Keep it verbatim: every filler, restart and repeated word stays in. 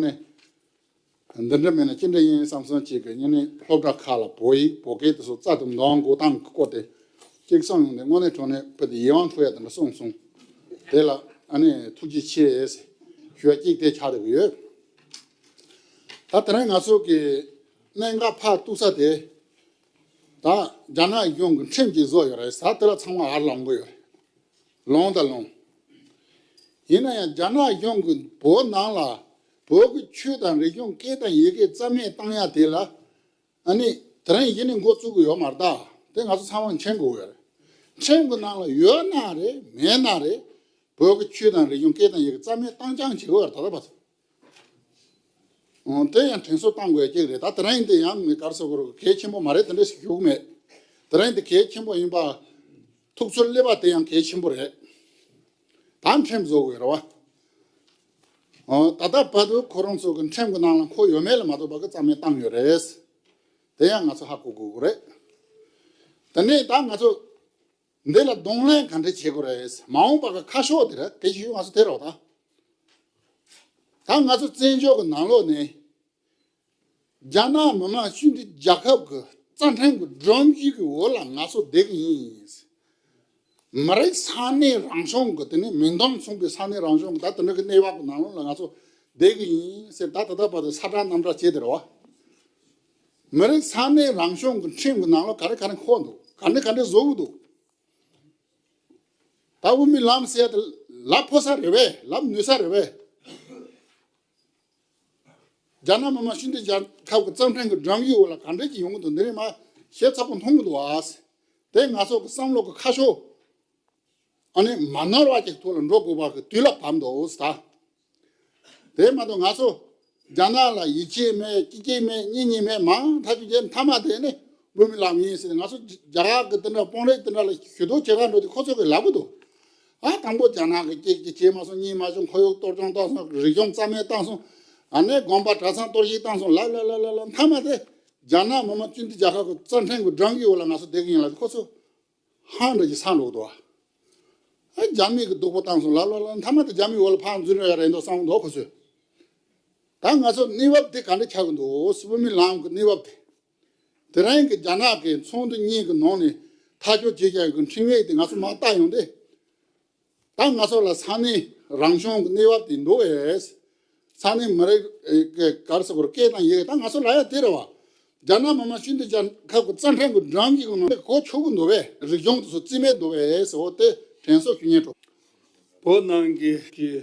ནས་འདི་འདྲ་མེད་ན་ཅི་འདྲ་ཡིན་བསམ་བསམ་ཅིག་གི་ཉིན་ནས་སློབ་གྲྭ་ཁག་ལ་བོད་ཡིག་བོད་སྐད་དེ་ཚོ་རྩ་དང་འདང་འགོ་སྟངས་ཀྱི་སྐོར་དེ་གཅིག་གསུངས་ཡོང་དུས་དངོས་གནས་དྲང་གནས་བོད་དེ་ཡིད་དབང་འཕྲོག་ཡ་དེ་འདྲ་གསུངས་སོང་། དེ་ལ་ཨ་ནི་ཐུགས་རྗེ་ཆེ་ཞུ་བ་གཅིག་དེ་ཆགས་བསྡད་ཀྱི་ཡོད། ད་དེ་རིང་ང་ཚོ་གི་གནད་འགག་ཕར་གཏུགས་ས་དེ། ད་རྒྱ་ནག་གཞུང་གི་ཁྲིམས་ཅིག་བཟོ་ཡོད་རེད། ད་དེ་ལ་ཚང་མ་ཧ་ལམ་གོ་ཡོད་རེད། ལོང་དང་ལོང་། ཡིན་ན་ཡང་རྒྱ་ནག་གཞུང་གིས་བོད་ནང་ལ་བོད་ཀྱི་ཆོས་དང་རིག་གཞུང་སྐད་དང་ཡི་གེ་རྩ་མེད་བཏང་ཡ་དེ་ལ་ཨ་ནི་དེ་རིང་གཞི་ནས་འགོ་བཙུགས་ཀྱི་ཡོད་མ་རེད། ད་དེ་ང་ཚོ་ཚང་མ་མཁྱེན་དགོས་ཡོད་རེད། ཁྲིམས་ཀྱི་ནང་ལ་ཡོད་ན་རེད་མེད་ན་རེད། བོད་ཀྱི་ཆོས་དང་རིག་གཞུང་སྐད་དང་ཡི་གེ་རྩ་མེད་བཏང་རྐྱང་བྱེད་དགོས་ཡོད་རེད་ད་ལྟ་བར་དུ། འོ་དེ་ཡང་དྲན་གསོ་བཏང་དགོས་ཀྱི་རེད། ད་དེ་རིང་འདི་ཡང་ངས་ག་རེ་ཟེར་དགོས་རེད། གལ་ཆེན་པོ་མ་རེད་དེ་འདྲ་ཞིག་ཞུ་གི་མེད། དེ་རིང་འདི་གལ་ཆེན་པོ་ཡིན་པ། ཐུགས་ཚོར་སླེབས་པ་དེ་ཡང་གལ་ཆེན་པོ་རེད། ད་ཁྲིམས་བཟོ་དགོས་རེད་བ། འོ་ད་ལྟ་བར་དུ་ཁོ་རང་ཚོ་གི་ཁྲིམས་ཀྱི་ནང་ལ་འཁོད་ཡོད་མེད་ལ་མ་ལྟོས་པ་གི་རྩ་མེད་བཏང་ཡོད་རེད། དེ་ཡང་ང་ཚོ་ཧ་གོ་དགོས་ཀྱི་རེད། དེ་ནས་ད་ང་ཚོ་འདི་ལ་གདོང་ལེན་ག་འདྲ་བྱེད་དགོས་རེད། མ་འོངས་པ་གི་ཁ་ཕྱོགས་དེ་རེད། དེ་ཞུ་ང་ཚོ་དེ་རེད་བ། ད་ད་ང་ཚོ་བཙན་བྱོལ་གྱི་ནང་ལོགས་ནས་རྒྱ་ནག་མི་དམངས་སྤྱི་མཐུན་རྒྱལ་ཁབ་ཀྱི་རྩ་ཁྲིམས་ཀྱི་སྒྲོམ་གཞི་གི་འོག་ལ་ང་ཚོ་བསྡད་ཀྱི་ཡིན། མི་རིགས་ས་གནས་རང་སྐྱོང་གི་དེ་ནས་མིང་དོན་མཚུངས་པའི་ས་གནས་རང་སྐྱོང་གི་ད་དེ་འདྲ་གི་གནས་བབ་ཀྱི་ནང་ལོགས་ལ་ང་ཚོ་བསྡད་ཀྱི་ཡིན་ཟེར་ད་ད་ལྟ་བར་དུ་ས་བསྒྲགས་གནམ་བསྒྲགས་བྱས་དེ་རེད་བ། མི་རིགས་ས་གནས་རང་སྐྱོང་གི་ཁྲིམས་ཀྱི་ནང་ལོགས་ག་རེ་ག་རེ་འཁོད་འདུག་ག་འདྲ་ག་འདྲ་བཟོ་གི་འདུག་ད་དབུ་མའི་ལམ་ཟེར་ཡ་དེ་ལབ་ཕོད་ས་རེད་པས། ལབ་ནུས་ས་རེད་པས། རྒྱ་ནག་མི་དམངས་སྤྱི་མཐུན་རྒྱལ་ཁབ་ཀྱི་རྩ་ཁྲིམས་ཀྱི་སྒྲོམ་གཞིའི་འོག་ལ་ག་འདྲ་ཅིག་ཡོང་གི་འདུག་འདི་ནས་མར་ཞིབ་ཚགས་པོ་མཐོང་གི་འདུག་ཨ། དེ་ང་ཚོ་གི་བསམ་བློ་གི་ཁ་ཕྱོགས་ཨ་ནི་མ་ནོར་བ་ཅིག་ཐོག་ལ་འགྲོ་དགོས་པ་གི་དུས་ལ་བབ་འདུག་ད། དེ་མ་གཏོགས་ང་ཚོ་རྒྱ་ནག་ལ་ཡིད་ཆེས་མེད་སྐྱིད་སྐྱིད་མེད་གཉིས་གཉིས་མེད་མང་ཐག་ཆོད་རྒྱལ་མཐའ་མ་དེ་ནི་དབུ་མའི་ལམ་ཡིན་ཟེར་ནས་ང་ཚོ་རྒྱ་གར་གི་དེ་འདྲ་དཔོན་རིགས་དེ་འདྲ་ལ་ཞུ་གཏུག་བྱེད་ག་འགྲོ་དུས་ཁོ་ཚོ་གིས་ལབ་གི་འདུག་ཨ་དང་པོ་རྒྱ་ནག་གིས་སྐྱིད་སྐྱིད་བྱས་མ་སོང་། གཉིས་མ་བྱུང་ཁོར་ཡུག་གཏོར་སྐྱོན་བཏང་སོང་། རིག་གཞུང་རྩ་མེད་བཏང་སོང་། ཨ་ནི་དགོན་པ་གྲྭ་ཚང་གཏོར་བཤིག་བཏང་སོང་། ལབ་ལབ་ལབ་ལབ་ལབ་མཐའ་མ་དེ་རྒྱ་ནག་མི་དམངས་སྤྱི་མཐུན་རྒྱལ་ཁབ་ཀྱི་རྩ་ཁྲིམས་ཀྱི་སྒྲོམ་གཞིའི་འོག་ལ་ང་ཚོ་བསྡད་ཀྱི་ཡིན་ལབ་དུས་ཁོ་ཚོ་ཧང་འདྲ་ཞིག་སངས་འགྲོ་གི་འདུག་ཨ་རྒྱ་མི་གིས་སྡུག་པོ་བཏང་སོང་ལབ་ལབ་ལབ་མཐའ་མ་དེ་རྒྱ་མིའི་འོག་ལ་ཕར་འཛུལ་འགྲོ་ཡ་རེད་འདུག་བསམ་གི་འདུག་ཁོ་ཚོས། ད་ང་ཚོ་གནས་བབ་དེ་ག་འདྲ་ཆགས་ཀྱི་འདུག་དབུ་མའི་ལམ་གྱི་གནས་བབ་དེ། དེ་རིང་གི་རྒྱ་ནག་གི་ཚོགས་འདུ་གཉིས་ཀྱི་ནང་ནས་ཐག་གཅོད་བྱེད་བཞག་གི་ཁྲིམས་ཡིག་དེ་ང་ཚོ་མར་བལྟ་ཡོང་དུས། ད་ང་ཚོ་ལ་ས་གནས་རང་སྐྱོང་གི་གནས་བབ་དེ་འདུག་གས། ས་གནས་མི་རིགས་ཀྱི་ག་རེ་ཟེར་དགོས་རེད། སྐད་དང་ཡི་གེ་ད་ང་ཚོ་ལ་ཡ་དེ་རེད་བ། རྒྱ་ནག་མི་དམངས་སྤྱི་མཐུན་རྒྱལ་ཁབ་ཀྱི་རྩ་ཁྲིམས་ཀྱི་སྒྲོམ་གཞི་གི་ནང་ནས་གོ་ཆོད་ཀྱི་འདུག་པས། རིག་གཞུང་དེ་ཚོ་རྩིས་མེད་འདུག་པས་ཟེར་བ་དེ་དྲན་གསོ་ཞུ་སྙིང་བྲོ། བོད་ནང་གི་གི